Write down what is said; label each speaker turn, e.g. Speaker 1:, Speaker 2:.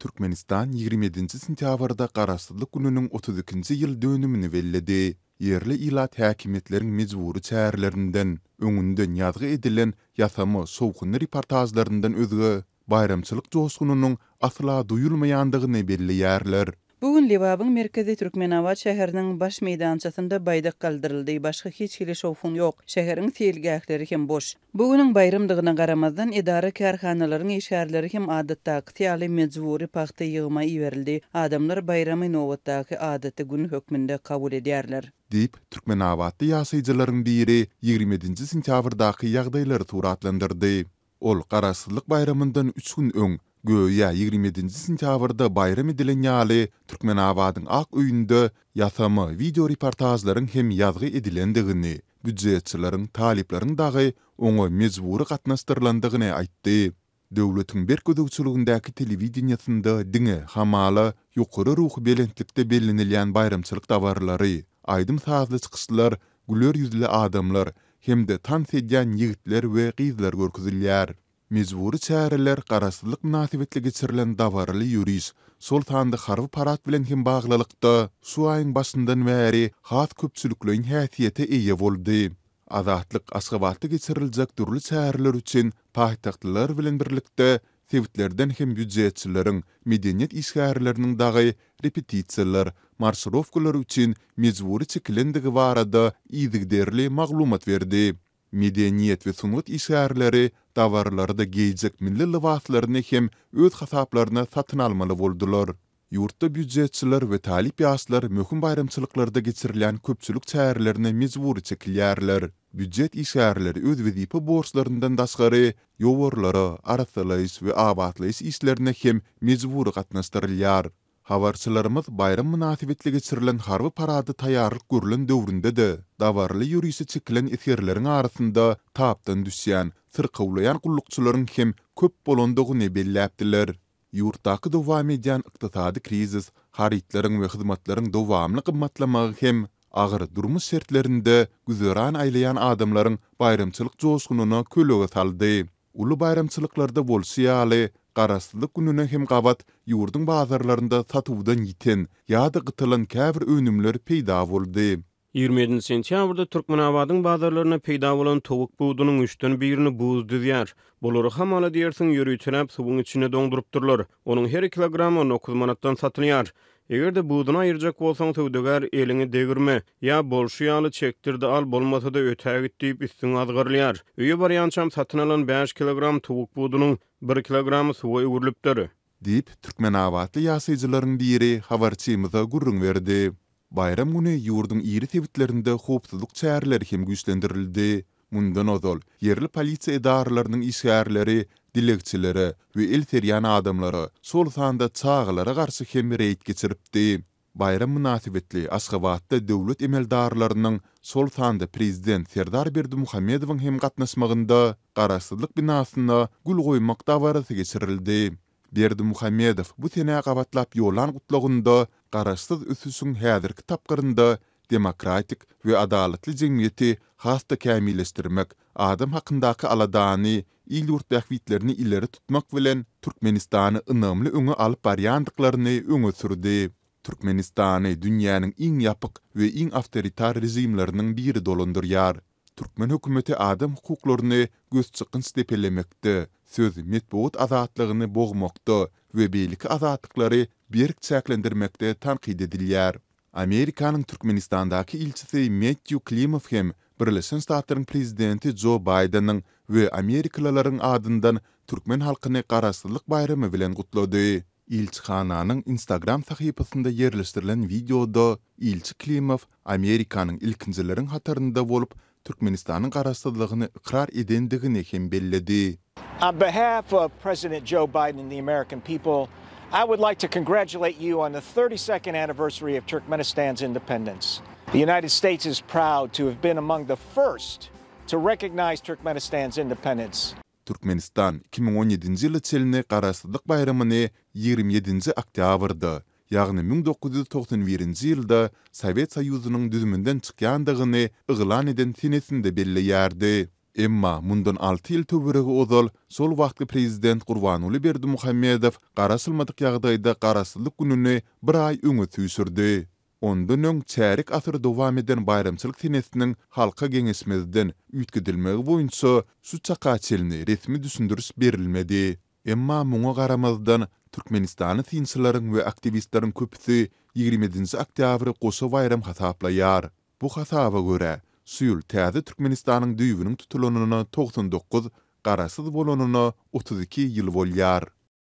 Speaker 1: Türkmenistan 27-nji sentýabrda Garaşsyzlyk gününiň 32-nji ýyl dönümini belledi. Ýerli ilat häkimiýetleriň mejbury çärelerinden, öňünden ýazgy edilen ýasama şowhunly reportažlaryndan özge, baýramçylyk joşgunynyň asla duýulmaýandygyny belleýärler.
Speaker 2: Bu gün Lebabyň merkezi Türkmenabat şäheriniň baş meýdançasynda baýdak galdyryldy, başga hiç hili şowhun ýok. Şäheriň seýilgähleri hem boş. Bu günüň baýramdygyna garamazdan, edara-kärhanalaryň işgärleri hem adatdakysy ýaly mejbury pagta ýygyma iberildi. Adamlar baýramy nobatdaky adaty gün hökmünde kabul edýärler.
Speaker 1: Diýip, türkmenabatly ýaşaýjylaryň biri 27-nji sentýabrdaky ýagdaýlary suratlandyrdy. Ol Garaşsyzlyk baýramyndan üç gün öň, göýä 27-nji sentýabrda baýram edilen ýaly, Türkmenabadyň Ak öýünde ýasama wideoreportažlaryň hem ýazgy edilendigini, býujetçileriň, talyplaryň dagy oňa mejbury gatnaşdyrylandygyny aýtdy. Döwletiň berk gözegçiligindäki telewideniýesinde diňe, hamala, ýokary ruhubelentlikde bellenilýän baýramçylyk dabaralary, aýdym-sazly çykyşlar, güler ýüzli adamlar hem-de tans edýän ýigitler we gyzlar görkezilýär. Mejbury çäreler Garaşsyzlyk mynasybetli geçirilen dabaraly ýöriş, şol sanda harby parad bilen hem baglylykda, şu aýyň başyndan bäri has köpçülikleýin häsiýete eýe boldy. Azatlyk Aşgabatda geçiriljek dürli çäreler üçin paýtagtlylar bilen birlikde sebitlerden hem býujetçileriň, medeniýet işgärleriniň dagy repetisiýalar, marşirowkalar üçin mejbury çekilendigi barada yzygiderli maglumat berdi. Medeniýet we sungat işgärleri dabaralarda geýjek milli lybaslaryny hem öz hasaplaryna satyn almaly boldular. Ýurtda býujetçiler we talyp ýaşlar möhüm baýramçylyklarda geçirilýän köpçülik çärelerine mejbury çekilýärler. Býujet işgärleri öz wezipe borçlaryndan daşgary ýowarlara, arassalaýyş we abatlaýyş işlerine hem mejbury gatnaşdyrylýar. Habarçylarymyz baýram mynasybetli geçirilen harby parada taýýarlyk görlen döwründe-de, dabaraly ýörişe çekilen esgerleriň arasynda tapdan düşýän, syrkawlaýan gullukçylaryň hem köp bolandygyny belläpdiler. Ýurtdaky dowam edýän ykdysady krizis, harytlaryň we hyzmatlaryň dowamly gymmatlamagy hem agyr durmuş şertlerinde güzeran aýlaýan adamlaryň baýramçylyk joşgunyna kölege saldy. Uly baýramçylyklarda bolşy ýaly, Garaşsyzlyk gününe hem gabat ýurduň bazarlarynda satuwdan ýiten ýa-da gytalan käbir önümler peýda boldy.
Speaker 3: 27 sentýabrda Türkmenabadyň bazarlarynda peýda bolan towuk budunyň üçden birini buz düzýär. Bulary hamala diýersiň ýöriteläp suwuň içinde doňdurypdyrlar. Onuň her kilogramy on dokuz manatdan satylýar. Eger-de buduny aýyrjak bolsaň, söwdagär eliňi degirme, ýa bolşy ýaly çekdir-de al, bolmasa-da ötägit diýip üstüňe azgyrylýar. Öýe barýançam satyn alan bäş kilogram towuk budunyň bir kilogramy suwa öwrülipdir.
Speaker 1: Diýip, türkmenabatly ýaşaýjylaryň biri habarçymyza gürrüň berdi. Baýram güni ýurduň iri sebitlerinde howpsuzlyk çäreleri hem güýçlendirildi. Mundan ozal, ýerli polisiýa edaralarynyň işgärleri dilegçilere we el serýän adamlara, şol sanda çagalara garşy hem reýd geçiripdi. Baýram mynasybetli Aşgabatda döwlet emeldarlarynyň, şol sanda prezident Serdar Berdimuhamedowyň hem gatnaşmagynda Garaşsyzlyk binasyna gül goýmak dabarasy geçirildi. Berdimuhamedow bu senä gabatlap ýollan gutlagynda garaşsyz ösüşiň häzirki tapgyrynda demokratik we adalatly jemgyýeti has-da kämilleşdirmek, adam hakyndaky aladany, il-ýurt bähbitlerini ileri tutmak bilen, Türkmenistany ynamly öňe alyp barýandyklaryny öňe sürdi. Türkmenistany dünýäniň iň ýapyk we iň awtoritar režimleriniň biri dolandyrýar. Türkmen hökümeti adam hukuklaryny gözçykgynç depelemekde, söz, metbugat azatlygyny bogmakda we beýleki azatlyklary berk çäklendirmekde tankyt edilýär. Amerikanyň Türkmenistandaky ilçisi Mettýu Klimow hem Birleşen Ştatlaryň prezidenti Jo Baýdeniň we amerikalylaryň adyndan türkmen halkyny Garaşsyzlyk baýramy bilen gutlady. Ilçihananyň Instagram sahypasynda ýerleşdirilen wideoda ilçi Klimow Amerikanyň ilkinjileriň hatarynda bolup Türkmenistanyň garaşsyzlygyny ykrar edendigini hem belledi.
Speaker 4: On behalf of President Joe Biden and the American people, I would like to congratulate you on the 32nd anniversary of Turkmenistan's independence. The United States is proud to have been among the first to recognize Turkmenistan's independence.
Speaker 1: Türkmenistan 2017-nji ýyla çenli Garaşsyzlyk baýramyny 27-nji oktýabrda, ýagny 1991-nji ýylda Sowet Soýuzynyň düzüminden çykýandygyny yglan eden senesinde belleýärdi. Emma mundan alty ýyl töweregi ozal şol wagtky prezident Gurbanguly Berdimuhamedow garaşylmadyk ýagdaýda Garaşsyzlyk gününi bir aý öňe süýşürdi. Ondan öň çärýek asyr dowam eden baýramçylyk senesiniň halka geňeşmezden üýtgedilmegi boýunça şu çaka çenli resmi düşündiriş berilmedi. Emma muňa garamazdan, türkmenistanly synçylaryň we aktiwistleriň köpüsi 27-nji oktýabry goşa baýram hasaplaýar. Bu hasaba görä, şu ýyl täze Türkmenistanyň düýbüniň tutulanyna 99, garaşsyz bolanyna 32 ýyl bolýar.